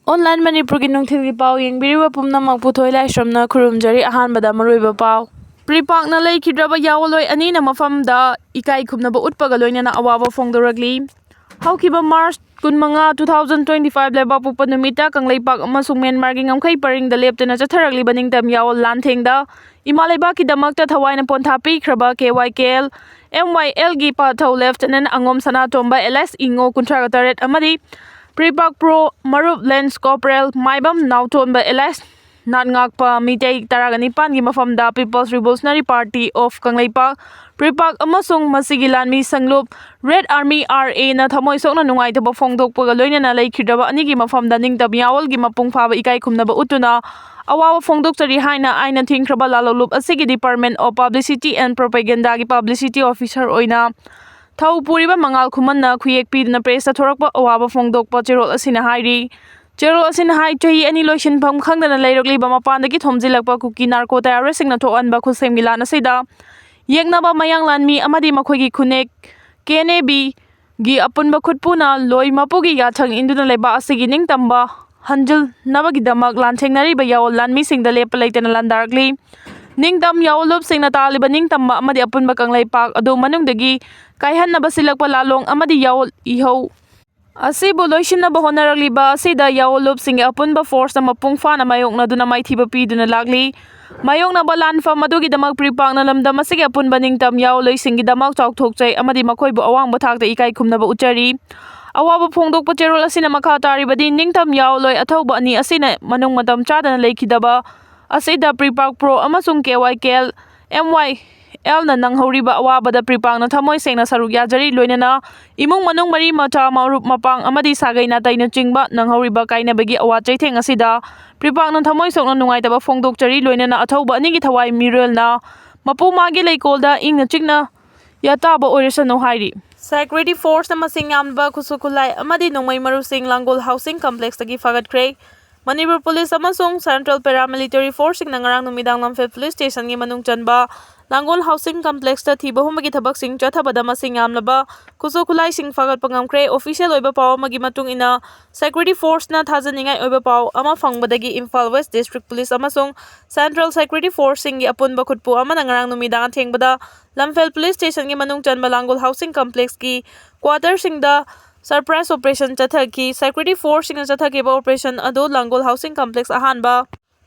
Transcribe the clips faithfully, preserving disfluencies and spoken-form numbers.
Online ꯃꯅꯤꯄꯨꯔꯒꯤ ꯅꯨꯡꯊꯤꯜꯒꯤ ꯄꯥꯎ ꯌꯦꯡꯕꯤꯔꯤꯕ ꯄꯨꯝꯅꯃꯛꯄꯨ ꯊꯣꯏ ꯂꯥꯏꯁ꯭ꯔꯝꯅ ꯈꯨꯔꯨꯝꯖꯔꯤ꯫ ꯑꯍꯥꯟꯕꯗ ꯃꯔꯨꯑꯣꯏꯕ ꯄꯥꯎ꯫ ꯄ꯭ꯔꯤꯄꯥꯛꯅ ꯂꯩꯈꯤꯗ꯭ꯔꯕ ꯌꯥꯑꯣꯜꯂꯣꯏ ꯑꯅꯤꯅ ꯃꯐꯝꯗ ꯏꯀꯥꯏ ꯈꯨꯝꯅꯕ ꯎꯠꯄꯒ ꯂꯣꯏꯅꯅ ꯑꯋꯥꯕ ꯐꯣꯡꯗꯣꯔꯛꯂꯤ꯫ ꯍꯧꯈꯤꯕ March ꯀꯨꯟꯃꯉꯥ, two thousand twenty five ꯂꯩꯕꯥꯛꯄꯣꯛꯄ ꯅꯨꯃꯤꯠꯇ ꯀꯪꯂꯩꯄꯥꯛ ꯑꯃꯁꯨꯡ ꯃ꯭ꯌꯥꯟꯃꯥꯔꯒꯤ ꯉꯝꯈꯩ ꯄꯔꯤꯡꯗ ꯂꯦꯞꯇꯅ ꯆꯠꯊꯔꯛꯂꯤꯕ ꯅꯤꯡꯇꯝ ꯌꯥꯑꯣꯜ ꯂꯥꯟꯊꯦꯡꯗ ꯏꯃꯥ ꯂꯩꯕꯥꯛꯀꯤꯗꯃꯛꯇ ꯊꯋꯥꯏꯅ ꯄꯣꯟꯊꯥ ꯄꯤꯈ꯭ꯔꯕ K Y K L, M Y L ꯒꯤ ꯄꯥꯊꯧ Lieutenant ꯑꯉꯣꯝ ꯁꯅꯥꯇꯣꯝꯕ alias ꯏꯉꯣ ꯀꯨꯟꯊ꯭ꯔꯥꯒ ꯇꯔꯦꯠ ꯑꯃꯗꯤ ꯄ꯭ꯔꯤꯄꯥꯛ Pro ꯃꯔꯨꯞ Lance Corporal ꯃꯥꯏꯕꯝ ꯅꯥꯎꯊꯣꯟꯕ alias ꯅꯥꯠꯉꯥꯛꯄ ꯃꯤꯇꯩ ꯇꯔꯥꯒ ꯅꯤꯄꯥꯟꯒꯤ ꯃꯐꯝꯗ People's Revolutionary Party of Kangleipak, ꯄ꯭ꯔꯤꯄꯥꯛ ꯑꯃꯁꯨꯡ ꯃꯁꯤꯒꯤ ꯂꯥꯟꯃꯤ ꯁꯪꯂꯨꯞ Red Army R A ꯅ ꯊꯃꯣꯏ ꯁꯣꯛꯅ ꯅꯨꯡꯉꯥꯏꯇꯕ ꯐꯣꯡꯗꯣꯛꯄꯒ ꯂꯣꯏꯅꯅ ꯂꯩꯈꯤꯗ꯭ꯔꯕ ꯑꯅꯤꯒꯤ ꯃꯐꯝꯗ ꯅꯤꯡꯇꯝ ꯌꯥꯑꯣꯜꯒꯤ ꯃꯄꯨꯡ ꯐꯥꯕ ꯏꯀꯥꯏ ꯈꯨꯝꯅꯕ ꯎꯠꯇꯨꯅ ꯑꯋꯥꯕ ꯐꯣꯡꯗꯣꯛꯆꯔꯤ ꯍꯥꯏꯅ ꯑꯥꯏꯟꯅ ꯊꯤꯡꯈ꯭ꯔꯕ ꯂꯥꯜꯍꯧꯂꯨꯞ ꯑꯁꯤꯒꯤ Department of Publicity and Propaganda ꯒꯤ Publicity Officer ꯑꯣꯏꯅ ꯊꯧ ꯄꯨꯔꯤꯕ ꯃꯉꯥꯜ ꯈꯨꯃꯟꯅ ꯈꯨꯌꯦꯛ ꯄꯤꯗꯨꯅ press ꯇ ꯊꯣꯔꯛꯄ ꯑꯋꯥꯕ ꯐꯣꯡꯗꯣꯛꯄ ꯆꯦꯔꯣꯜ ꯑꯁꯤꯅ ꯍꯥꯏꯔꯤ꯫ ꯆꯦꯔꯣꯜ ꯑꯁꯤꯅ ꯍꯥꯏ, ꯆꯍꯤ ꯑꯅꯤ ꯂꯣꯏꯁꯤꯟꯐꯝ ꯈꯪꯗꯅ ꯂꯩꯔꯛꯂꯤꯕ ꯃꯄꯥꯟꯗꯒꯤ ꯊꯣꯝꯖꯤꯜꯂꯛꯄ ꯀꯨꯀꯤ narco terrorist ꯁꯤꯡꯅ ꯊꯣꯛꯍꯟꯕ ꯈꯨꯠꯁꯦꯝꯒꯤ ꯂꯥꯟ ꯑꯁꯤꯗ ꯌꯦꯛꯅꯕ ꯃꯌꯥꯡ ꯂꯥꯟꯃꯤ ꯑꯃꯗꯤ ꯃꯈꯣꯏꯒꯤ ꯈꯨꯟꯅꯦꯛ K N A B ꯒꯤ ꯑꯄꯨꯟꯕ ꯈꯨꯠꯄꯨꯅ ꯂꯣꯏ ꯃꯄꯨꯒꯤ ꯌꯥꯊꯪ ꯏꯟꯗꯨꯅ ꯂꯩꯕꯥꯛ ꯑꯁꯤꯒꯤ ꯅꯤꯡꯇꯝꯕ ꯍꯟꯖꯤꯟꯅꯕꯒꯤꯗꯃꯛ ꯂꯥꯟꯊꯦꯡꯅꯔꯤꯕ ꯌꯥꯑꯣꯜ ꯂꯥꯟꯃꯤꯁꯤꯡꯗ ꯂꯦꯞꯄ ꯂꯩꯇꯅ ꯂꯥꯟꯗꯥꯔꯛꯂꯤ꯫ ꯅꯤꯡꯇꯝ ꯌꯥꯑꯣꯜꯂꯨꯞꯁꯤꯡꯅ ꯇꯥꯜꯂꯤꯕ ꯅꯤꯡꯇꯝꯕ ꯑꯃꯗꯤ ꯑꯄꯨꯟꯕ ꯀꯪꯂꯩꯄꯥꯛ ꯑꯗꯨ ꯃꯅꯨꯡꯗꯒꯤ ꯀꯥꯏꯍꯟꯅꯕ ꯁꯤꯜꯂꯛꯄ ꯂꯥꯂꯣꯡ ꯑꯃꯗꯤ ꯌꯥꯑꯣꯜ ꯏꯍꯧ ꯑꯁꯤꯕꯨ ꯂꯣꯏꯁꯤꯟꯅꯕ ꯍꯣꯠꯅꯔꯛꯂꯤꯕ ꯑꯁꯤꯗ ꯌꯥꯑꯣꯜꯂꯨꯞꯁꯤꯡꯒꯤ ꯑꯄꯨꯟꯕ force ꯅ ꯃꯄꯨꯡ ꯐꯥꯅ ꯃꯥꯌꯣꯛꯅꯗꯨꯅ ꯃꯥꯏꯊꯤꯕ ꯄꯤꯗꯨꯅ ꯂꯥꯛꯂꯤ꯫ ꯃꯥꯌꯣꯛꯅꯕ ꯂꯥꯟꯐꯝ ꯑꯗꯨꯒꯤꯗꯃꯛ ꯄ꯭ꯔꯤꯄꯥꯛꯅ ꯂꯝꯗꯝ ꯑꯁꯤꯒꯤ ꯑꯄꯨꯟꯕ ꯅꯤꯡꯇꯝ ꯌꯥꯑꯣꯜꯂꯣꯏꯁꯤꯡꯒꯤꯗꯃꯛ ꯆꯥꯎꯊꯣꯛꯆꯩ ꯑꯃꯗꯤ ꯃꯈꯣꯏꯕꯨ ꯑꯋꯥꯡꯕ ꯊꯥꯛꯇ ꯏꯀꯥꯏ ꯈꯨꯝꯅꯕ ꯎꯠꯆꯔꯤ꯫ ꯑꯋꯥꯕ ꯐꯣꯡꯗꯣꯛꯄ ꯆꯦꯔꯣꯜ ꯑꯁꯤꯅ ꯃꯈꯥ ꯇꯥꯔꯤꯕꯗꯤ ꯅꯤꯡꯇꯝ ꯌꯥꯑꯣꯜꯂꯣꯏ ꯑꯊꯧꯕ ꯑꯅꯤ ꯑꯁꯤꯅ ꯃꯅꯨꯡ ꯃꯇꯝ ꯆꯥꯗꯅ ꯂꯩꯈꯤꯗꯕ ꯑꯁꯤꯗ ꯄ꯭ꯔꯤꯄꯥꯛ Pro ꯑꯃꯁꯨꯡ K Y K L, M Y L ꯅ ꯅꯪꯍꯧꯔꯤꯕ ꯑꯋꯥꯕꯗ ꯄ꯭ꯔꯤꯄꯥꯛꯅ ꯊꯃꯣꯏ ꯁꯦꯡꯅ ꯁꯔꯨꯛ ꯌꯥꯖꯔꯤ, ꯂꯣꯏꯅꯅ ꯏꯃꯨꯡ ꯃꯅꯨꯡ, ꯃꯔꯤ ꯃꯇꯥ, ꯃꯔꯨꯞ ꯃꯄꯥꯡ ꯑꯃꯗꯤ ꯁꯥꯒꯩ ꯅꯥꯇꯩꯅꯆꯤꯡꯕ ꯅꯪꯍꯧꯔꯤꯕ ꯀꯥꯏꯅꯕꯒꯤ ꯑꯋꯥ ꯆꯩꯊꯦꯡ ꯑꯁꯤꯗ ꯄ꯭ꯔꯤꯄꯥꯛꯅ ꯊꯃꯣꯏ ꯁꯣꯛꯅ ꯅꯨꯡꯉꯥꯏꯇꯕ ꯐꯣꯡꯗꯣꯛꯆꯔꯤ, ꯂꯣꯏꯅꯅ ꯑꯊꯧꯕ ꯑꯅꯤꯒꯤ ꯊꯋꯥꯏ ꯃꯤꯔꯣꯜꯅ ꯃꯄꯨ ꯃꯥꯒꯤ ꯂꯩꯀꯣꯜꯗ ꯏꯪꯅ ꯆꯤꯛꯅ ꯌꯥꯇꯥꯕ ꯑꯣꯏꯔꯁꯅꯨ ꯍꯥꯏꯔꯤ꯫ Security force ꯅ ꯃꯁꯤꯡ ꯌꯥꯝꯂꯕ ꯈꯨꯠꯁꯨ ꯈꯨꯠꯂꯥꯏ ꯑꯃꯗꯤ ꯅꯣꯡꯃꯩ ꯃꯔꯨꯁꯤꯡ ꯂꯥꯡꯒꯣꯜ housing complex ꯇꯒꯤ ꯐꯥꯒꯠꯈ꯭ꯔꯦ꯫ ꯃꯅꯤꯄꯨꯔ ꯄꯨꯂꯤꯁ ꯑꯃꯁꯨꯡ Central Paramilitary Force ꯁꯤꯡꯅ ꯉꯔꯥꯡ ꯅꯨꯃꯤꯗꯥꯡ ꯂꯝꯐꯦꯜ police station ꯒꯤ ꯃꯅꯨꯡ ꯆꯟꯕ ꯂꯥꯡꯒꯣꯜ ꯍꯥꯎꯁꯤꯡ ꯀꯝꯄ꯭ꯂꯦꯛꯁꯇ ꯊꯤꯕ ꯍꯨꯝꯕꯒꯤ ꯊꯕꯛꯁꯤꯡ ꯆꯠꯊꯕꯗ ꯃꯁꯤꯡ ꯌꯥꯝꯂꯕ ꯈꯨꯠꯁꯨ ꯈꯨꯠꯂꯥꯏꯁꯤꯡ ꯐꯥꯒꯠꯄ ꯉꯝꯈ꯭ꯔꯦ꯫ ꯑꯣꯐꯤꯁꯤꯌꯦꯜ ꯑꯣꯏꯕ ꯄꯥꯎ ꯑꯃꯒꯤ ꯃꯇꯨꯡ ꯏꯟꯅ, ꯁꯦꯀ꯭ꯌꯨꯔꯤꯇꯤ ꯐꯣꯔꯁꯅ ꯊꯥꯖꯅꯤꯡꯉꯥꯏ ꯑꯣꯏꯕ ꯄꯥꯎ ꯑꯃ ꯐꯪꯕꯗꯒꯤ ꯏꯝꯐꯥꯜ ꯋꯦꯁ ꯗꯤꯁꯇ꯭ꯔꯤꯛ ꯄꯨꯂꯤꯁ ꯑꯃꯁꯨꯡ ꯁꯦꯟꯇ꯭ꯔꯦꯜ ꯁꯦꯀ꯭ꯌꯨꯔꯤꯇꯤ ꯐꯣꯔꯁꯁꯤꯡꯒꯤ ꯑꯄꯨꯟꯕ ꯈꯨꯠꯄꯨ ꯑꯃꯅ ꯉꯔꯥꯡ ꯅꯨꯃꯤꯗꯥꯡ ꯑꯊꯦꯡꯕꯗ ꯂꯝꯐꯦꯜ ꯄꯨꯂꯤꯁ ꯁ꯭ꯇꯦꯁꯟꯒꯤ ꯃꯅꯨꯡ ꯆꯟꯕ ꯂꯥꯡꯒꯣꯜ ꯍꯥꯎꯁꯤꯡ ꯀꯝꯄ꯭ꯂꯦꯛꯁꯀꯤ ꯀ꯭ꯋꯥꯇꯔꯁꯤꯡꯗ ꯁꯔꯄ꯭ꯔꯥꯏꯖ ꯑꯣꯄꯔꯦꯁꯟ ꯆꯠꯊꯈꯤ꯫ ꯁꯦꯀ꯭ꯌꯨꯔꯤꯇꯤ ꯐꯣꯔꯁꯁꯤꯡꯅ ꯆꯠꯊꯈꯤꯕ ꯑꯣꯄꯔꯦꯁꯟ ꯑꯗꯨ ꯂꯥꯡꯒꯣꯜ ꯍꯥꯎꯁꯤꯡ ꯀꯝꯄ꯭ꯂꯦꯛꯁ ꯑꯍꯥꯟꯕ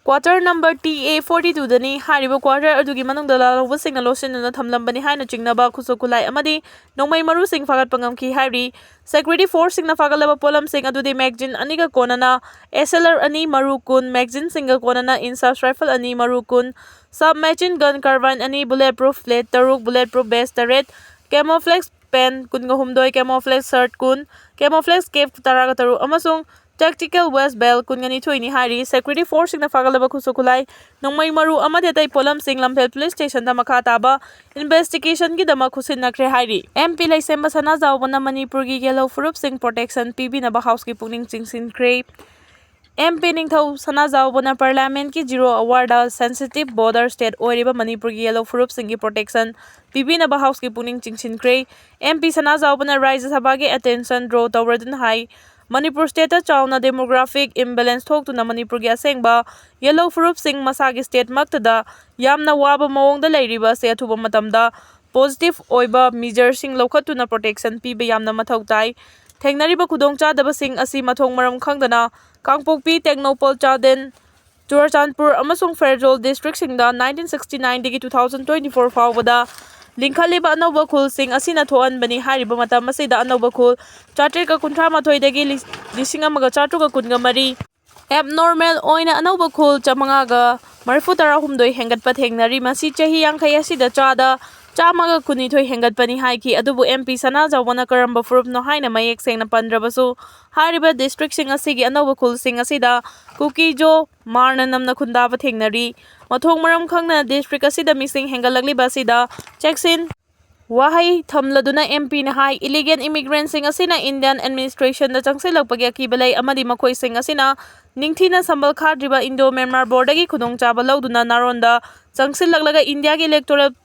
quarter number T A forty ꯇꯨꯗꯅꯤ꯫ ꯍꯥꯏꯔꯤꯕ ꯀ꯭ꯋꯥꯇꯔ ꯑꯗꯨꯒꯤ ꯃꯅꯨꯡꯗ ꯂꯥꯜꯍꯧꯕꯁꯤꯡꯅ ꯂꯣꯠꯁꯤꯟꯗꯨꯅ ꯊꯝꯂꯝꯕꯅꯤ ꯍꯥꯏꯅ ꯆꯤꯡꯅꯕ ꯈꯨꯠꯁꯨ ꯈꯨꯠꯂꯥꯏ ꯑꯃꯗꯤ ꯅꯣꯡꯃꯩ ꯃꯔꯨꯁꯤꯡ ꯐꯥꯒꯠꯄ ꯉꯝꯈꯤ ꯍꯥꯏꯔꯤ꯫ ꯁꯦꯀ꯭ꯌꯨꯔꯤꯇꯤ ꯐꯣꯔꯁꯁꯤꯡꯅ ꯐꯥꯒꯠꯂꯕ ꯄꯣꯠꯂꯝꯁꯤꯡ ꯑꯗꯨꯗꯤ ꯃꯦꯒꯖꯤꯟ ꯑꯅꯤꯒ ꯀꯣꯟꯅꯅ ꯑꯦꯁ ꯑꯦꯜ ꯑꯥꯔ ꯑꯅꯤ ꯃꯔꯨ ꯀꯨꯟ, ꯃꯦꯒꯖꯤꯟꯁꯤꯡꯒ ꯀꯣꯟꯅꯅ ꯏꯟꯁꯥꯁ ꯔꯥꯏꯐꯜ ꯑꯅꯤ ꯃꯔꯨ ꯀꯨꯟ, ꯁꯕ ꯃꯦꯆꯤꯟ ꯒꯟ ꯀꯥꯔꯕꯥꯏꯟ ꯑꯅꯤ, ꯕꯨꯂꯦꯠ ꯄ꯭ꯔꯨꯐ ꯄ꯭ꯂꯦꯠ ꯇꯔꯨꯛ, ꯕꯨꯂꯦꯠ ꯄ꯭ꯔꯨꯐ ꯚꯦꯁ ꯇꯔꯦꯠ, ꯀꯦꯃꯣꯐ꯭ꯂꯦꯛꯁ ꯄꯦꯟ ꯀꯨꯟꯒ ꯍꯨꯝꯗꯣꯏ, ꯀꯦꯃꯣꯐ꯭ꯂꯦꯛꯁ ꯁꯔꯠ ꯀꯨꯟ, ꯀꯦꯃꯣꯐ꯭ꯂꯦꯛꯁ ꯀꯦꯞ ꯇꯔꯥꯒ ꯇꯔꯨꯛ ꯑꯃꯁꯨꯡ ꯇꯦꯛꯇꯤꯀꯦꯜ ꯋꯦꯁ ꯕꯦꯜ ꯀꯨꯟꯒ ꯅꯤꯊꯣꯏꯅꯤ ꯍꯥꯏꯔꯤ꯫ ꯁꯦꯀ꯭ꯌꯨꯔꯤꯇꯤ ꯐꯣꯔꯁꯁꯤꯡꯅ ꯐꯥꯒꯠꯂꯕ ꯈꯨꯠꯁꯨ ꯈꯨꯠꯂꯥꯏ, ꯅꯣꯡꯃꯩ ꯃꯔꯨ ꯑꯃꯗꯤ ꯑꯇꯩ ꯄꯣꯠꯂꯝꯁꯤꯡ ꯂꯝꯐꯦꯜ ꯄꯨꯂꯤꯁ ꯁ꯭ꯇꯦꯁꯟꯗ ꯃꯈꯥ ꯇꯥꯕ ꯏꯟꯚꯦꯁꯇꯤꯒꯦꯁꯟꯒꯤꯗꯃꯛ ꯈꯨꯠꯁꯤꯟꯅꯈ꯭ꯔꯦ ꯍꯥꯏꯔꯤ꯫ ꯑꯦꯝ ꯄꯤ ꯂꯩꯁꯦꯝꯕ ꯁꯅꯥꯖꯥꯎꯕꯅ ꯃꯅꯤꯄꯨꯔꯒꯤ ꯌꯦꯜꯍꯧ ꯐꯨꯔꯨꯞꯁꯤꯡ ꯄ꯭ꯔꯣꯇꯦꯛꯁꯟ ꯄꯤꯕꯤꯅꯕ ꯍꯥꯎꯁꯀꯤ ꯄꯨꯛꯅꯤꯡ ꯆꯤꯡꯁꯤꯟꯈ꯭ꯔꯦ꯫ ꯑꯦꯝ ꯄꯤ ꯅꯤꯡꯊꯧ ꯁꯅꯥꯖꯥꯎꯕꯅ ꯄꯥꯔꯂꯤꯌꯥꯃꯦꯟꯠꯀꯤ ꯖꯤꯔꯣ ꯑꯋꯥꯔꯗ ꯁꯦꯟꯁꯤꯇꯤꯚ ꯕꯣꯔꯗꯔ ꯁ꯭ꯇꯦꯠ ꯑꯣꯏꯔꯤꯕ ꯃꯅꯤꯄꯨꯔꯒꯤ ꯌꯦꯜꯍꯧ ꯐꯨꯔꯨꯞꯁꯤꯡꯒꯤ ꯄ꯭ꯔꯣꯇꯦꯛꯁꯟ ꯄꯤꯕꯤꯅꯕ ꯍꯥꯎꯁꯀꯤ ꯄꯨꯛꯅꯤꯡ ꯆꯤꯡꯁꯤꯟꯈ꯭ꯔꯦ꯫ ꯑꯦꯝ ꯄꯤ ꯁꯅꯥꯖꯥꯎꯕꯅ ꯔꯥꯖ꯭ꯌ ꯁꯚꯥꯒꯤ ꯑꯦꯇꯦꯟꯁꯟ ꯗ꯭ꯔꯣ ꯇꯧꯔꯗꯨꯅ ꯍꯥꯏ, ꯃꯅꯤꯄꯨꯔ ꯁ꯭ꯇꯦꯠꯇ ꯆꯥꯎꯅ ꯗꯦꯃꯣꯒ꯭ꯔꯥꯐꯤꯛ ꯏꯝꯕꯦꯂꯦꯟꯁ ꯊꯣꯛꯇꯨꯅ ꯃꯅꯤꯄꯨꯔꯒꯤ ꯑꯁꯦꯡꯕ ꯌꯦꯜꯍꯧ ꯐꯨꯔꯨꯞꯁꯤꯡ ꯃꯁꯥꯒꯤ ꯁ꯭ꯇꯦꯠꯃꯛꯇꯗ ꯌꯥꯝꯅ ꯋꯥꯕ ꯃꯑꯣꯡꯗ ꯂꯩꯔꯤꯕ ꯑꯁꯤ ꯑꯊꯨꯕ ꯃꯇꯝꯗ ꯄꯣꯖꯤꯇꯤꯚ ꯑꯣꯏꯕ ꯃꯤꯖꯔꯁꯤꯡ ꯂꯧꯈꯠꯇꯨꯅ ꯄ꯭ꯔꯣꯇꯦꯛꯁꯟ ꯄꯤꯕ ꯌꯥꯝꯅ ꯃꯊꯧ ꯇꯥꯏ꯫ ꯊꯦꯡꯅꯔꯤꯕ ꯈꯨꯗꯣꯡꯆꯥꯗꯕꯁꯤꯡ ꯑꯁꯤ ꯃꯊꯣꯡ ꯃꯔꯝ ꯈꯪꯗꯅ ꯀꯥꯡꯄꯣꯛꯄꯤ, ꯇꯦꯡꯅꯧꯄꯜ, ꯆꯥꯟꯗꯦꯜ, ꯆꯨꯔꯆꯥꯟꯄꯨꯔ ꯑꯃꯁꯨꯡ ꯐꯦꯔꯖꯣꯜ ꯗꯤꯁꯇ꯭ꯔꯤꯛꯁꯤꯡꯗ ꯅꯥꯏꯟꯇꯤꯟ ꯁꯤꯛꯁꯇꯤ ꯅꯥꯏꯟꯗꯒꯤ ꯇꯨ ꯊꯥꯎꯖꯟ ꯇ꯭ꯋꯦꯟꯇꯤ ꯐꯣꯔ ꯐꯥꯎꯕꯗ ꯂꯤꯡꯈꯠꯂꯤꯕ ꯑꯅꯧꯕ ꯈꯨꯜꯁꯤꯡ ꯑꯁꯤꯅ ꯊꯣꯛꯍꯟꯕꯅꯤ꯫ ꯍꯥꯏꯔꯤꯕ ꯃꯇꯝ ꯑꯁꯤꯗ ꯑꯅꯧꯕ ꯈꯨꯜ ꯆꯥꯇ꯭ꯔꯦꯠꯀ ꯀꯨꯟꯊ꯭ꯔꯥ ꯃꯥꯊꯣꯏꯗꯒꯤ ꯂꯤꯁꯤꯡ ꯑꯃꯒ ꯆꯥꯇ꯭ꯔꯨꯛꯀ ꯀꯨꯟꯒ ꯃꯔꯤ, ꯑꯦꯕꯅꯣꯔꯃꯦꯜ ꯑꯣꯏꯅ ꯑꯅꯧꯕ ꯈꯨꯜ ꯆꯥꯃꯉꯥꯒ ꯃꯔꯤꯐꯨ ꯇꯔꯥ ꯍꯨꯝꯗꯣꯏ ꯍꯦꯟꯒꯠꯄ ꯊꯦꯡꯅꯔꯤ꯫ ꯃꯁꯤ ꯆꯍꯤ ꯌꯥꯡꯈꯩ ꯑꯁꯤꯗ ꯆꯥꯗ ꯆꯥꯝꯃꯒ ꯀꯨꯟꯅꯤꯊꯣꯏ ꯍꯦꯟꯒꯠꯄꯅꯤ ꯍꯥꯏꯈꯤ꯫ ꯑꯗꯨꯕꯨ ꯑꯦꯝ ꯄꯤ ꯁꯅꯥꯖꯥꯎꯕꯅ ꯀꯔꯝꯕ ꯐꯨꯔꯨꯞꯅꯣ ꯍꯥꯏꯅ ꯃꯌꯦꯛ ꯁꯦꯡꯅ ꯄꯟꯗ꯭ꯔꯕꯁꯨ, ꯍꯥꯏꯔꯤꯕ ꯗꯤꯁꯇ꯭ꯔꯤꯛꯁꯤꯡ ꯑꯁꯤꯒꯤ ꯑꯅꯧꯕ ꯈꯨꯜꯁꯤꯡ ꯑꯁꯤꯗ ꯀꯨꯀꯤꯖꯣ, ꯃꯥꯔꯅ ꯅꯝꯅ ꯈꯨꯟꯗꯥꯕ ꯊꯦꯡꯅꯔꯤ꯫ ꯃꯊꯣꯡ ꯃꯔꯝ ꯈꯪꯗꯅ ꯗꯤꯁꯇ꯭ꯔꯤꯛ ꯑꯁꯤꯗ ꯃꯤꯁꯤꯡ ꯍꯦꯟꯒꯠꯂꯛꯂꯤꯕ ꯑꯁꯤꯗ ꯆꯦꯛꯁꯤꯟ ꯋꯥꯍꯩ ꯊꯝꯂꯗꯨꯅ M Pꯅ ꯍꯥꯏ, illegal immigrantꯁꯤꯡ ꯑꯁꯤꯅ Indian administrationꯗ ꯆꯪꯁꯤꯜꯂꯛꯄꯒꯤ ꯑꯀꯤꯕ ꯂꯩ ꯑꯃꯗꯤ ꯃꯈꯣꯏꯁꯤꯡ ꯑꯁꯤꯅ ꯅꯤꯡꯊꯤꯅ ꯁꯝꯕꯜ ꯈꯥꯗ꯭ꯔꯤꯕ Indo-Myanmar borderꯒꯤ ꯈꯨꯗꯣꯡꯆꯥꯕ ꯂꯧꯗꯨꯅ ꯅꯥꯔꯣꯟꯗ ꯆꯪꯁꯤꯜꯂꯛꯂꯒ Indiaꯒꯤ electoral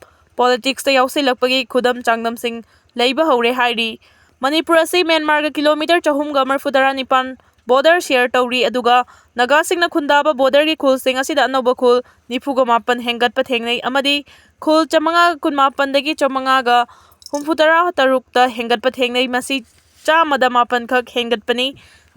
politicsꯇ ꯌꯥꯎꯁꯤꯜꯂꯛꯄꯒꯤ ꯈꯨꯗꯝ ꯆꯥꯡꯗꯝꯁꯤꯡ ꯂꯩꯕ ꯍꯧꯔꯦ ꯍꯥꯏꯔꯤ꯫ ꯃꯅꯤꯄꯨꯔ ꯑꯁꯤ ꯃ꯭ꯌꯥꯟꯃꯥꯔꯒ kilometre ꯆꯍꯨꯝꯒ ꯃꯔꯤꯐꯨ ꯇꯔꯥꯅꯤꯄꯥꯟ border share ꯇꯧꯔꯤ, ꯑꯗꯨꯒ ꯅꯥꯒꯥꯁꯤꯡꯅ ꯈꯨꯟꯗꯥꯕ borderꯒꯤ ꯈꯨꯜꯁꯤꯡ ꯑꯁꯤꯗ ꯑꯅꯧꯕ ꯈꯨꯜ ꯅꯤꯐꯨꯒ ꯃꯥꯄꯟ ꯍꯦꯟꯒꯠꯄ ꯊꯦꯡꯅꯩ ꯑꯃꯗꯤ ꯈꯨꯜ ꯆꯥꯃꯉꯥꯒ ꯀꯨꯟꯃꯥꯄꯟꯗꯒꯤ ꯆꯥꯃꯉꯥꯒ ꯍꯨꯝꯐꯨꯇꯔꯥ ꯇꯔꯨꯛꯇ ꯍꯦꯟꯒꯠꯄ ꯊꯦꯡꯅꯩ꯫ ꯃꯁꯤ ꯆꯥꯝꯃꯗ ꯃꯥꯄꯟ ꯈꯛ ꯍꯦꯟꯒꯠꯄꯅꯤ꯫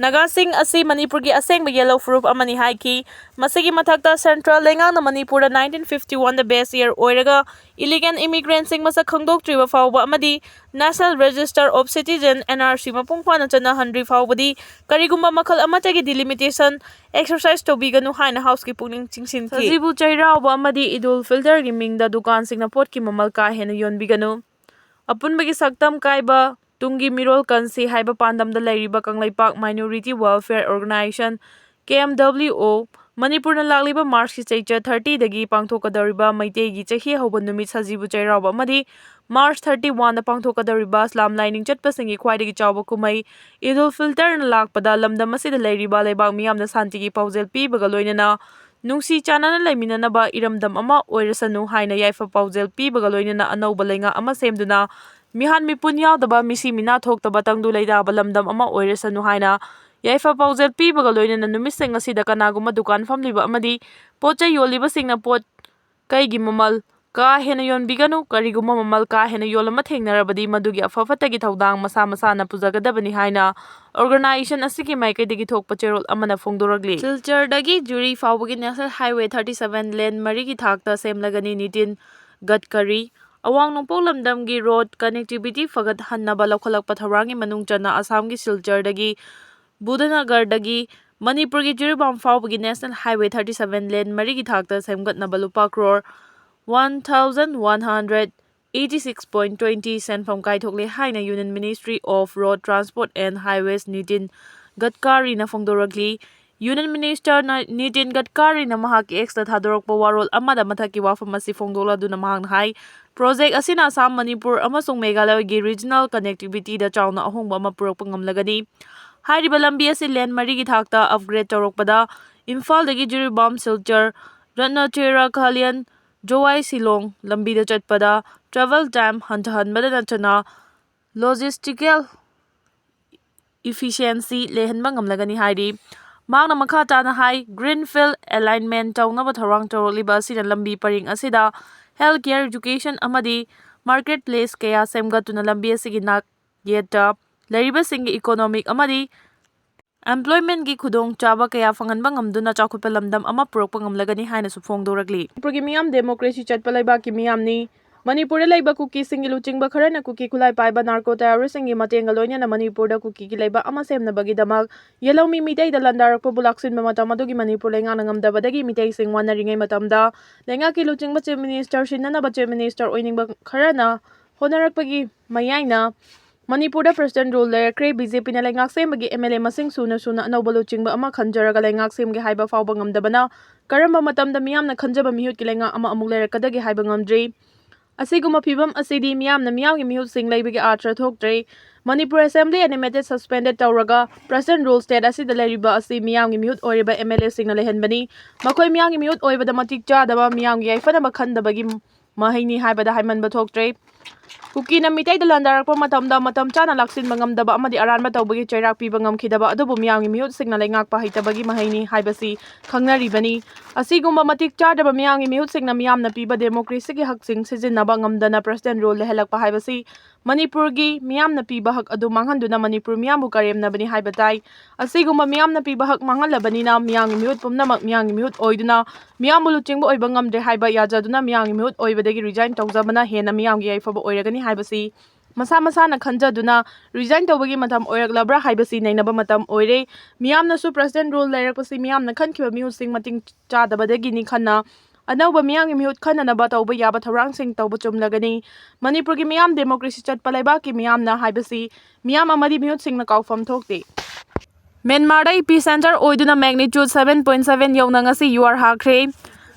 ꯅꯥꯒꯥꯁꯤꯡ ꯑꯁꯤ ꯃꯅꯤꯄꯨꯔꯒꯤ ꯑꯁꯦꯡꯕ yellow ꯐꯨꯔꯨꯞ ꯑꯃꯅꯤ ꯍꯥꯏꯈꯤ꯫ ꯃꯁꯤꯒꯤ ꯃꯊꯛꯇ, central ꯂꯩꯉꯥꯛꯅ ꯃꯅꯤꯄꯨꯔꯗ nineteen fifty oneꯗ base year ꯑꯣꯏꯔꯒ illegal immigrantꯁꯤꯡ ꯃꯁꯛ ꯈꯪꯗꯣꯛꯇ꯭ꯔꯤꯕ ꯐꯥꯎꯕ ꯑꯃꯗꯤ National Register of Citizen, N R C, ꯃꯄꯨꯡ ꯐꯥꯅ ꯆꯠꯅꯍꯟꯗ꯭ꯔꯤ ꯐꯥꯎꯕꯗꯤ ꯀꯔꯤꯒꯨꯝꯕ ꯃꯈꯜ ꯑꯃꯠꯇꯒꯤ delimitation exercise ꯇꯧꯕꯤꯒꯅꯨ ꯍꯥꯏꯅ Houseꯀꯤ ꯄꯨꯛꯅꯤꯡ ꯆꯤꯡꯁꯤꯟꯈꯤ꯫ ꯁꯖꯤꯕꯨ ꯆꯩꯔꯥꯎꯕ ꯑꯃꯗꯤ ꯏꯗꯨꯜ ꯐꯤꯜꯇꯔꯒꯤ ꯃꯤꯡꯗ ꯗꯨꯀꯥꯟꯁꯤꯡꯅ ꯄꯣꯠꯀꯤ ꯃꯃꯜ ꯀꯥ ꯍꯦꯟꯅ ꯌꯣꯟꯕꯤꯒꯅꯨ꯫ ꯑꯄꯨꯟꯕꯒꯤ ꯁꯛꯇꯝ ꯀꯥꯏꯕ ꯇꯨꯡꯒꯤ ꯃꯤꯔꯣꯜ ꯀꯟꯁꯤ ꯍꯥꯏꯕ ꯄꯥꯟꯗꯝꯗ ꯂꯩꯔꯤꯕ Kangleipak Minority Welfare Organisation, K M W O, ꯃꯅꯤꯄꯨꯔꯅ ꯂꯥꯛꯂꯤꯕ Marchꯀꯤ ꯆꯩꯆꯠ thirtyꯗꯒꯤ ꯄꯥꯡꯊꯣꯛꯀꯗꯧꯔꯤꯕ ꯃꯩꯇꯩꯒꯤ ꯆꯍꯤ ꯍꯧꯕ ꯅꯨꯃꯤꯠ ꯁꯖꯤꯕꯨ ꯆꯩꯔꯥꯎꯕ ꯑꯃꯗꯤ March thirty-oneꯗ ꯄꯥꯡꯊꯣꯛꯀꯗꯧꯔꯤꯕ ꯏꯁꯂꯥꯝ ꯂꯥꯏꯅꯤꯡ ꯆꯠꯄꯁꯤꯡꯒꯤ ꯈ꯭ꯋꯥꯏꯗꯒꯤ ꯆꯥꯎꯕ ꯀꯨꯝꯍꯩ ꯏꯗꯨꯜ ꯐꯤꯜꯇꯔꯅ ꯂꯥꯛꯄꯗ ꯂꯝꯗꯝ ꯑꯁꯤꯗ ꯂꯩꯔꯤꯕ ꯂꯩꯕꯥꯛ ꯃꯤꯌꯥꯝꯗ ꯁꯥꯟꯇꯤꯒꯤ ꯄꯥꯎꯖꯦꯜ ꯄꯤꯕꯒ ꯂꯣꯏꯅꯅ ꯅꯨꯡꯁꯤ ꯆꯥꯟꯅꯅ ꯂꯩꯃꯤꯟꯅꯅꯕ ꯏꯔꯝꯗꯝ ꯑꯃ ꯑꯣꯏꯔꯁꯅꯨ ꯍꯥꯏꯅ ꯌꯥꯏꯐ ꯄꯥꯎꯖꯦꯜ ꯄꯤꯕꯒ ꯂꯣꯏꯅꯅ ꯑꯅꯧꯕ ꯂꯩꯉꯥꯛ ꯑꯃ ꯁꯦꯝꯗꯨꯅ ꯃꯤꯍꯥꯟ ꯃꯤꯄꯨꯟ ꯌꯥꯎꯗꯕ, ꯃꯤꯁꯤ ꯃꯤꯅꯥ ꯊꯣꯛꯇꯕ, ꯇꯪꯗꯨ ꯂꯩꯇꯥꯕ ꯂꯝꯗꯝ ꯑꯃ ꯑꯣꯏꯔꯁꯅꯨ ꯍꯥꯏꯅ ꯌꯥꯏꯐ ꯄꯥꯎꯖꯦꯜ ꯄꯤꯕꯒ ꯂꯣꯏꯅꯅ ꯅꯨꯃꯤꯠꯁꯤꯡ ꯑꯁꯤꯗ ꯀꯅꯥꯒꯨꯝꯕ ꯗꯨꯀꯥꯟ ꯐꯝꯂꯤꯕ ꯑꯃꯗꯤ ꯄꯣꯠ ꯆꯩ ꯌꯣꯜꯂꯤꯕꯁꯤꯡꯅ ꯄꯣꯠ ꯀꯩꯒꯤ ꯃꯃꯜ ꯀꯥ ꯍꯦꯟꯅ ꯌꯣꯟꯕꯤꯒꯅꯨ꯫ ꯀꯔꯤꯒꯨꯝꯕ ꯃꯃꯜ ꯀꯥ ꯍꯦꯟꯅ ꯌꯣꯜꯂꯝꯕ ꯊꯦꯡꯅꯔꯕꯗꯤ ꯃꯗꯨꯒꯤ ꯑꯐ ꯐꯠꯇꯒꯤ ꯊꯧꯗꯥꯡ ꯃꯁꯥ ꯃꯁꯥꯅ ꯄꯨꯖꯒꯗꯕꯅꯤ ꯍꯥꯏꯅ organisation ꯑꯁꯤꯒꯤ ꯃꯥꯏꯀꯩꯗꯒꯤ ꯊꯣꯛꯄ ꯆꯦꯔꯣꯜ ꯑꯃꯅ ꯐꯣꯡꯗꯣꯔꯛꯂꯤ꯫ ꯁꯤꯜꯆꯔꯗꯒꯤ ꯖꯨꯔꯤ ꯐꯥꯎꯕꯒꯤ National Highway thirty-seven lane ꯃꯔꯤꯒꯤ ꯊꯥꯛꯇ ꯁꯦꯝꯂꯒꯅꯤ꯫ ꯅꯤꯇꯤꯟ ꯒꯗꯀꯔꯤ꯫ ꯑꯋꯥꯡ ꯅꯣꯡꯄꯣꯛ ꯂꯝꯗꯝꯒꯤ road connectivity ꯐꯒꯠꯍꯟꯅꯕ ꯂꯧꯈꯠꯂꯛꯄ ꯊꯧꯔꯥꯡꯒꯤ ꯃꯅꯨꯡ ꯆꯟꯅ ꯑꯁꯥꯝꯒꯤ ꯁꯤꯜꯆꯔꯗꯒꯤ ꯕꯨꯙꯅꯒꯔꯗꯒꯤ ꯃꯅꯤꯄꯨꯔꯒꯤ ꯖꯤꯔꯤꯕꯥꯝ ꯐꯥꯎꯕꯒꯤ National Highway thirty-seven lane ꯃꯔꯤꯒꯤ ꯊꯥꯛꯇ ꯁꯦꯝꯒꯠꯅꯕ ꯂꯨꯄꯥ crore one thousand one hundred eighty-six point twenty ꯁꯦꯟꯐꯝ ꯀꯥꯏꯊꯣꯛꯂꯦ ꯍꯥꯏꯅ Union Ministry of Road Transport and Highways Nitin ꯒꯗꯀꯥꯔꯤꯅ ꯐꯣꯡꯗꯣꯔꯛꯂꯤ꯫ Union Minister ꯅ-, ꯅꯤꯇꯤꯟ ꯒꯗꯀꯥꯔꯤꯅ ꯃꯍꯥꯛꯀꯤ X ꯇ ꯊꯥꯗꯣꯔꯛꯄ ꯋꯥꯔꯣꯜ ꯑꯃꯗ ꯃꯊꯛꯀꯤ ꯋꯥꯐꯝ ꯑꯁꯤ ꯐꯣꯡꯗꯣꯛꯂꯗꯨꯅ ꯃꯍꯥꯛꯅ ꯍꯥꯏ, ꯄ꯭ꯔꯣꯖꯦꯛ ꯑꯁꯤꯅ ꯑꯁꯥꯝ, ꯃꯅꯤꯄꯨꯔ ꯑꯃꯁꯨꯡ ꯃꯦꯘꯥꯂꯌꯒꯤ regional connectivity ꯗ ꯆꯥꯎꯅ ꯑꯍꯣꯡꯕ ꯑꯃ ꯄꯨꯔꯛꯄ ꯉꯝꯂꯒꯅꯤ꯫ ꯍꯥꯏꯔꯤꯕ ꯂꯝꯕꯤ ꯑꯁꯤ ꯂꯦꯟ ꯃꯔꯤꯒꯤ ꯊꯥꯛꯇ upgrade ꯇꯧꯔꯛꯄꯗ ꯏꯝꯐꯥꯜꯗꯒꯤ ꯖꯤꯔꯤꯕꯥꯝ, ꯁꯤꯜꯆꯔ, ꯔꯠꯅꯆꯦꯔꯥ, ꯈꯥꯂꯤꯌꯟ, ꯖꯣꯋꯥꯏ, ꯁꯤꯂꯣꯡ ꯂꯝꯕꯤꯗ ꯆꯠꯄꯗ travel time ꯍꯟꯊꯍꯟꯕꯗ ꯅꯠꯇꯅ logistical efficiency ꯂꯩꯍꯟꯕ ꯉꯝꯂꯒꯅꯤ ꯍꯥꯏꯔꯤ꯫ ꯃꯍꯥꯛꯅ ꯃꯈꯥ ꯇꯥꯅ ꯍꯥꯏ, Greenfield alignment ꯇꯧꯅꯕ ꯊꯧꯔꯥꯡ ꯇꯧꯔꯛꯂꯤꯕ ꯑꯁꯤꯅ ꯂꯝꯕꯤ ꯄꯔꯤꯡ ꯑꯁꯤꯗ health care, education ꯑꯃꯗꯤ market place ꯀꯌꯥ ꯁꯦꯝꯒꯠꯇꯨꯅ ꯂꯝꯕꯤ ꯑꯁꯤꯒꯤ ꯅꯥꯛ ꯌꯦꯠꯇ ꯂꯩꯔꯤꯕꯁꯤꯡꯒꯤ economic ꯑꯃꯗꯤ employment ꯀꯤ ꯈꯨꯗꯣꯡꯆꯥꯕ ꯀꯌꯥ ꯐꯪꯍꯟꯕ ꯉꯝꯗꯨꯅ ꯆꯥꯎꯈꯠꯄ ꯂꯝꯗꯝ ꯑꯃ ꯄꯨꯔꯛꯄ ꯉꯝꯂꯒꯅꯤ ꯍꯥꯏꯅꯁꯨ ꯐꯣꯡꯗꯣꯔꯛꯂꯤ꯫ ꯃꯅꯤꯄꯨꯔꯒꯤ ꯃꯤꯌꯥꯝ democracy ꯆꯠꯄ ꯂꯩꯕꯥꯛꯀꯤ ꯃꯤꯌꯥꯝꯅꯤ꯫ ꯃꯅꯤꯄꯨꯔꯗ ꯂꯩꯕ ꯀꯨꯀꯤꯁꯤꯡꯒꯤ ꯂꯨꯆꯤꯡꯕ ꯈꯔꯅ ꯀꯨꯀꯤ ꯈꯨꯠꯂꯥꯏ ꯄꯥꯏꯕ narco terrorist ꯁꯤꯡꯒꯤ ꯃꯇꯦꯡꯒ ꯂꯣꯏꯅꯅ ꯃꯅꯤꯄꯨꯔꯗ ꯀꯨꯀꯤꯒꯤ ꯂꯩꯕꯥꯛ ꯑꯃ ꯁꯦꯝꯅꯕꯒꯤꯗꯃꯛ ꯌꯦꯜꯍꯧꯃꯤ ꯃꯤꯇꯩꯗ ꯂꯥꯟꯗꯥꯔꯛꯄꯕꯨ ꯂꯥꯛꯁꯤꯟꯕ ꯃꯇꯝ ꯑꯗꯨꯒꯤ ꯃꯅꯤꯄꯨꯔ ꯂꯩꯉꯥꯛꯅ ꯉꯝꯗꯕꯗꯒꯤ ꯃꯤꯇꯩꯁꯤꯡ ꯋꯥꯅꯔꯤꯉꯩ ꯃꯇꯝꯗ ꯂꯩꯉꯥꯛꯀꯤ ꯂꯨꯆꯤꯡꯕ Chief Minister ꯁꯤꯟꯅꯅꯕ Chief Minister ꯑꯣꯏꯅꯤꯡꯕ ꯈꯔꯅ ꯍꯣꯠꯅꯔꯛꯄꯒꯤ ꯃꯌꯥꯏꯅ ꯃꯅꯤꯄꯨꯔꯗ President rule ꯂꯩꯔꯛꯈ꯭ꯔꯦ꯫ BJP ꯅ ꯂꯩꯉꯥꯛ ꯁꯦꯝꯕꯒꯤ MLA ꯃꯁꯤꯡ ꯁꯨꯅ ꯁꯨꯅ ꯑꯅꯧꯕ ꯂꯨꯆꯤꯡꯕ ꯑꯃ ꯈꯟꯖꯔꯒ ꯂꯩꯉꯥꯛ ꯁꯦꯝꯒꯦ ꯍꯥꯏꯕ ꯐꯥꯎꯕ ꯉꯝꯗꯕꯅ ꯀꯔꯝꯕ ꯃꯇꯝꯗ ꯃꯤꯌꯥꯝꯅ ꯈꯟꯖꯕ ꯃꯤꯍꯨꯠꯀꯤ ꯂꯩꯉꯥꯛ ꯑꯃ ꯑꯃꯨꯛ ꯂꯩꯔꯛꯀꯗꯒꯦ ꯍꯥꯏꯕ ꯉꯝꯗ꯭ꯔꯤ꯫ ꯑꯁꯤꯒꯨꯝꯕ ꯐꯤꯕꯝ ꯑꯁꯤꯗꯤ ꯃꯤꯌꯥꯝꯅ ꯃꯤꯌꯥꯝꯒꯤ ꯃꯤꯍꯨꯠꯁꯤꯡ ꯂꯩꯕꯒꯤ ꯑꯥꯔꯊ ꯊꯣꯛꯇ꯭ꯔꯦ꯫ ꯃꯅꯤꯄꯨꯔ Assembly animated suspended ꯇꯧꯔꯒ President rule state ꯑꯁꯤꯗ ꯂꯩꯔꯤꯕ ꯑꯁꯤ ꯃꯤꯌꯥꯝꯒꯤ ꯃꯤꯍꯨꯠ ꯑꯣꯏꯔꯤꯕ MLA ꯁꯤꯡꯅ ꯂꯩꯍꯟꯕꯅꯤ꯫ ꯃꯈꯣꯏ ꯃꯤꯌꯥꯝꯒꯤ ꯃꯤꯍꯨꯠ ꯑꯣꯏꯕꯗ ꯃꯇꯤꯛ ꯆꯥꯗꯕ, ꯃꯤꯌꯥꯝꯒꯤ ꯌꯥꯏꯐꯅꯕ ꯈꯟꯗꯕꯒꯤ ꯃꯍꯩꯅꯤ ꯍꯥꯏꯕꯗ ꯍꯥꯏꯃꯟꯕ ꯊꯣꯛꯇ꯭ꯔꯦ꯫ ꯀꯨꯀꯤꯅ ꯃꯤꯇꯩꯗ ꯂꯥꯟꯗꯥꯔꯛꯄ ꯃꯇꯝꯗ ꯃꯇꯝ ꯆꯥꯅ ꯂꯥꯛꯁꯤꯟꯕ ꯉꯝꯗꯕ ꯑꯃꯗꯤ ꯑꯔꯥꯟꯕ ꯇꯧꯕꯒꯤ ꯆꯩꯔꯥꯛ ꯄꯤꯕ ꯉꯝꯈꯤꯗꯕ ꯑꯗꯨꯕꯨ ꯃꯤꯌꯥꯝꯒꯤ ꯃꯤꯍꯨꯠꯁꯤꯡꯅ ꯂꯩꯉꯥꯛꯄ ꯍꯩꯇꯕꯒꯤ ꯃꯍꯩꯅꯤ ꯍꯥꯏꯕꯁꯤ ꯈꯪꯅꯔꯤꯕꯅꯤ꯫ ꯑꯁꯤꯒꯨꯝꯕ ꯃꯇꯤꯛ ꯆꯥꯗꯕ ꯃꯤꯌꯥꯝꯒꯤ ꯃꯤꯍꯨꯠꯁꯤꯡꯅ ꯃꯤꯌꯥꯝꯅ ꯄꯤꯕ democracy ꯒꯤ ꯍꯛꯁꯤꯡ ꯁꯤꯖꯤꯟꯅꯕ ꯉꯝꯗꯅ President rule ꯂꯩꯍꯜꯂꯛꯄ ꯍꯥꯏꯕꯁꯤ ꯃꯅꯤꯄꯨꯔꯒꯤ ꯃꯤꯌꯥꯝꯅ ꯄꯤꯕ ꯍꯛ ꯑꯗꯨ ꯃꯥꯡꯍꯟꯗꯨꯅ ꯃꯅꯤꯄꯨꯔ ꯃꯤꯌꯥꯝꯕꯨ ꯀꯔꯦꯝꯅꯕꯅꯤ ꯍꯥꯏꯕ ꯇꯥꯏ꯫ ꯑꯁꯤꯒꯨꯝꯕ ꯃꯤꯌꯥꯝꯅ ꯄꯤꯕ ꯍꯛ ꯃꯥꯡꯍꯜꯂꯕꯅꯤꯅ ꯃꯤꯌꯥꯝꯒꯤ ꯃꯤꯍꯨꯠ ꯄꯨꯝꯅꯃꯛ ꯃꯤꯌꯥꯝꯒꯤ ꯃꯤꯍꯨꯠ ꯑꯣꯏꯗꯨꯅ ꯃꯤꯌꯥꯝꯕꯨ ꯂꯨꯆꯤꯡꯕ ꯑꯣꯏꯕ ꯉꯝꯗ꯭ꯔꯦ ꯍꯥꯏꯕ ꯌꯥꯖꯗꯨꯅ ꯃꯤꯌꯥꯝꯒꯤ ꯃꯤꯍꯨꯠ ꯑꯣꯏꯕꯗꯒꯤ resign ꯇꯧꯖꯕꯅ ꯍꯦꯟꯅ ꯃꯤꯌꯥꯝꯒꯤ ꯌꯥꯏꯐꯕ ꯑꯣꯏꯔꯒꯅꯤ ꯍꯥꯏꯕꯁꯤ ꯃꯁꯥ ꯃꯁꯥꯅ ꯈꯟꯖꯗꯨꯅ resign ꯇꯧꯕꯒꯤ ꯃꯇꯝ ꯑꯣꯏꯔꯛꯂꯕ꯭ꯔꯥ ꯍꯥꯏꯕꯁꯤ ꯅꯩꯅꯕ ꯃꯇꯝ ꯑꯣꯏꯔꯦ꯫ ꯃꯤꯌꯥꯝꯅꯁꯨ President rule ꯂꯩꯔꯛꯄꯁꯤ ꯃꯤꯌꯥꯝꯅ ꯈꯟꯈꯤꯕ ꯃꯤꯍꯨꯠꯁꯤꯡ ꯃꯇꯤꯛ ꯆꯥꯗꯕꯗꯒꯤꯅꯤ ꯈꯟꯅ ꯑꯅꯧꯕ ꯃꯤꯌꯥꯝꯒꯤ ꯃꯤꯍꯨꯠ ꯈꯟꯅꯅꯕ ꯇꯧꯕ ꯌꯥꯕ ꯊꯧꯔꯥꯡꯁꯤꯡ ꯇꯧꯕ ꯆꯨꯝꯂꯒꯅꯤ꯫ ꯃꯅꯤꯄꯨꯔꯒꯤ ꯃꯤꯌꯥꯝ democracy ꯆꯠꯄ ꯂꯩꯕꯥꯛꯀꯤ ꯃꯤꯌꯥꯝꯅ ꯍꯥꯏꯕꯁꯤ ꯃꯤꯌꯥꯝ ꯑꯃꯗꯤ ꯃꯤꯍꯨꯠꯁꯤꯡꯅ ꯀꯥꯎꯐꯝ ꯊꯣꯛꯇꯦ꯫ ꯃ꯭ꯌꯥꯟꯃꯥꯔꯗ ꯏꯄꯤ ꯁꯦꯟꯇꯔ ꯑꯣꯏꯗꯨꯅ magnitude seven point seven ꯌꯧꯅ ꯉꯁꯤ ꯌꯨꯍꯥꯔ ꯍꯥꯈ꯭ꯔꯦ꯫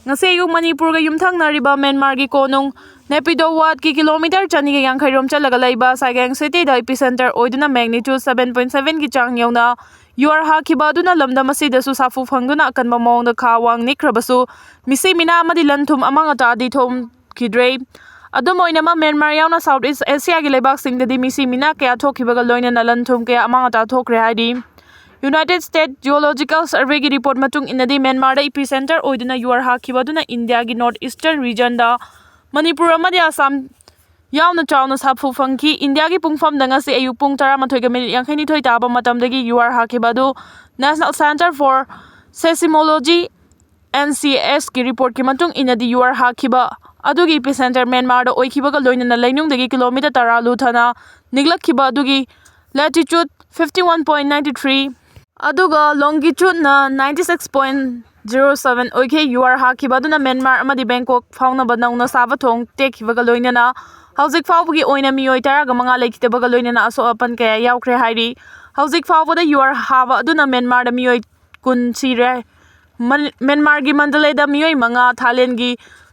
ꯉꯁꯤ ꯑꯌꯨꯛ ꯃꯅꯤꯄꯨꯔꯒ ꯌꯨꯝꯊꯪꯅꯔꯤꯕ ꯃ꯭ꯌꯥꯟꯃꯥꯔꯒꯤ ꯀꯣꯅꯨꯡ ꯅꯦꯄꯤꯗꯣ ꯋꯥꯠꯀꯤ ꯀꯤꯂꯣꯃꯤꯇꯔ ꯆꯅꯤꯒ ꯌꯥꯡꯈꯩ ꯔꯣꯝ ꯆꯠꯂꯒ ꯂꯩꯕ ꯁꯥꯏꯒꯥꯡ ꯁꯤꯇꯤꯗ ꯏꯄꯤ ꯁꯦꯟꯇꯔ ꯑꯣꯏꯗꯨꯅ magnitude seven point seven ꯒꯤ ꯆꯥꯡ ꯌꯧꯅ ꯌꯨꯍꯥꯔ ꯍꯥꯈꯤꯕ ꯑꯗꯨꯅ ꯂꯝꯗꯝ ꯑꯁꯤꯗꯁꯨ ꯁꯥꯐꯨ ꯐꯪꯗꯨꯅ ꯑꯀꯟꯕ ꯃꯑꯣꯡꯗ ꯈꯥ ꯋꯥꯡ ꯅꯤꯛꯈ꯭ꯔꯕꯁꯨ, ꯃꯤꯁꯤ ꯃꯤꯅꯥ ꯑꯃꯗꯤ ꯂꯟ ꯊꯨꯝ ꯑꯃꯥꯡ ꯑꯇꯥꯗꯤ ꯊꯣꯛꯈꯤꯗ꯭ꯔꯦ꯫ ꯑꯗꯨꯝ ꯑꯣꯏꯅꯃꯛ, ꯃ꯭ꯌꯥꯟꯃꯥꯔ ꯌꯥꯎꯅ South East Asiaꯒꯤ ꯂꯩꯕꯥꯛꯁꯤꯡꯗꯗꯤ ꯃꯤꯁꯤ ꯃꯤꯅꯥ ꯀꯌꯥ ꯊꯣꯛꯈꯤꯕꯒ ꯂꯣꯏꯅꯅ ꯂꯟ ꯊꯨꯝ ꯀꯌꯥ ꯑꯃꯥꯡ ꯑꯇꯥ ꯊꯣꯛꯈ꯭ꯔꯦ ꯍꯥꯏꯔꯤ꯫ United States Geological Surveyꯒꯤ report ꯃꯇꯨꯡ ꯏꯟꯅꯗꯤ, ꯃ꯭ꯌꯥꯟꯃꯥꯔꯗ ꯏꯄꯤ ꯁꯦꯟꯇꯔ ꯑꯣꯏꯗꯨꯅ ꯌꯨꯍꯥꯔ ꯍꯥꯈꯤꯕ ꯑꯗꯨꯅ ꯏꯟꯗꯤꯌꯥꯒꯤ North Eastern regionꯗ ꯃꯅꯤꯄꯨꯔ ꯑꯃꯗꯤ ꯑꯁꯥꯝ ꯌꯥꯎꯅ ꯆꯥꯎꯅ ꯁꯥꯐꯨ ꯐꯪꯈꯤ꯫ ꯏꯟꯗꯤꯌꯥꯒꯤ ꯄꯨꯡꯐꯝꯗ ꯉꯁꯤ ꯑꯌꯨꯛ ꯄꯨꯡ ꯇꯔꯥꯃꯥꯊꯣꯏꯒ ꯃꯤꯅꯤꯠ ꯌꯥꯡꯈꯩꯅꯤꯊꯣꯏ ꯇꯥꯕ ꯃꯇꯝꯗꯒꯤ ꯌꯨꯍꯥꯔ ꯍꯥꯈꯤꯕ ꯑꯗꯨ National Centre for Seismology, NCS ꯀꯤ reportꯀꯤ ꯃꯇꯨꯡ ꯏꯟꯅꯗꯤ, ꯌꯨꯍꯥꯔ ꯍꯥꯈꯤꯕ ꯑꯗꯨꯒꯤ epicenter ꯃ꯭ꯌꯥꯟꯃꯥꯔꯗ ꯑꯣꯏꯈꯤꯕꯒ ꯂꯣꯏꯅꯅ ꯂꯩꯅꯨꯡꯗꯒꯤ ꯀꯤꯂꯣꯃꯤꯇꯔ ꯇꯔꯥ ꯂꯨꯊꯅ ꯅꯤꯛꯂꯛꯈꯤꯕ ꯑꯗꯨꯒꯤ latitude fifty one point nine three ꯑꯗꯨꯒ longitudeꯅ ninety six point zero seven ꯑꯣꯏꯈꯤ꯫ ꯌꯨꯍꯥꯔ ꯍꯥꯈꯤꯕ ꯑꯗꯨꯅ ꯃ꯭ꯌꯥꯟꯃꯥꯔ ꯑꯃꯗꯤ ꯕꯦꯡꯀꯣꯛ ꯐꯥꯎꯅꯕ ꯅꯧꯅ ꯁꯥꯕ ꯊꯣꯡ ꯇꯦꯛꯈꯤꯕꯒ ꯂꯣꯏꯅꯅ ꯍꯧꯖꯤꯛ ꯐꯥꯎꯕꯒꯤ ꯑꯣꯏꯅ ꯃꯤꯑꯣꯏ ꯇꯔꯥꯒ ꯃꯉꯥ ꯂꯩꯈꯤꯗꯕꯒ ꯂꯣꯏꯅꯅ ꯑꯁꯣꯛ ꯑꯄꯟ ꯀꯌꯥ ꯌꯥꯎꯈ꯭ꯔꯦ ꯍꯥꯏꯔꯤ꯫ ꯍꯧꯖꯤꯛ ꯐꯥꯎꯕꯗ ꯌꯨꯍꯥꯔ ꯍꯥꯕ ꯑꯗꯨꯅ ꯃ꯭ꯌꯥꯟꯃꯥꯔꯗ ꯃꯤꯑꯣꯏ ꯀꯨꯟ ꯁꯤꯔꯦ꯫ ꯃꯟ-, ꯃ꯭ꯌꯥꯟꯃꯥꯔꯒꯤ ꯃꯟꯗꯂꯦꯗ ꯃꯤꯑꯣꯏ ꯃꯉꯥ, ꯊꯥꯏꯂꯦꯟꯒꯤ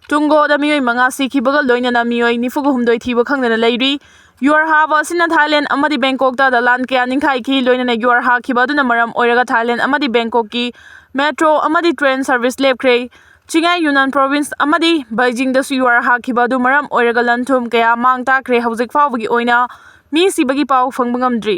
ꯇꯨꯡꯒꯣꯗ ꯃꯤꯑꯣꯏ ꯃꯉꯥ ꯁꯤꯈꯤꯕꯒ ꯂꯣꯏꯅꯅ ꯃꯤꯑꯣꯏ ꯅꯤꯐꯨꯒ ꯍꯨꯝꯗꯣꯏ ꯊꯤꯕ ꯈꯪꯗꯅ ꯂꯩꯔꯤ꯫ ꯌꯨꯍꯥꯔ ꯍꯥꯕ ꯑꯁꯤꯅ ꯊꯥꯏꯂꯦꯟ ꯑꯃꯗꯤ ꯕꯦꯡꯀꯣꯛꯇ ꯗꯂꯥꯟ ꯀꯌꯥ ꯅꯤꯡꯈꯥꯏꯈꯤ꯫ ꯂꯣꯏꯅꯅ ꯌꯨꯍꯥꯔ ꯍꯥꯈꯤꯕ ꯑꯗꯨꯅ ꯃꯔꯝ ꯑꯣꯏꯔꯒ ꯊꯥꯏꯂꯦꯟ ꯑꯃꯗꯤ ꯕꯦꯡꯀꯣꯛꯀꯤ metro ꯑꯃꯗꯤ train service ꯂꯦꯞꯈ꯭ꯔꯦ꯫ ꯆꯤꯡꯌꯥꯏ ꯌꯨꯅꯥꯟ province ꯑꯃꯗꯤ ꯕꯩꯖꯤꯡꯗꯁꯨ ꯌꯨꯍꯥꯔ ꯍꯥꯈꯤꯕ ꯑꯗꯨ ꯃꯔꯝ ꯑꯣꯏꯔꯒ ꯂꯟ ꯊꯨꯝ ꯀꯌꯥ ꯃꯥꯡ ꯇꯥꯛꯈ꯭ꯔꯦ꯫ ꯍꯧꯖꯤꯛ ꯐꯥꯎꯕꯒꯤ ꯑꯣꯏꯅ ꯃꯤ ꯁꯤꯕꯒꯤ ꯄꯥꯎ ꯐꯪꯕ ꯉꯝꯗ꯭ꯔꯤ꯫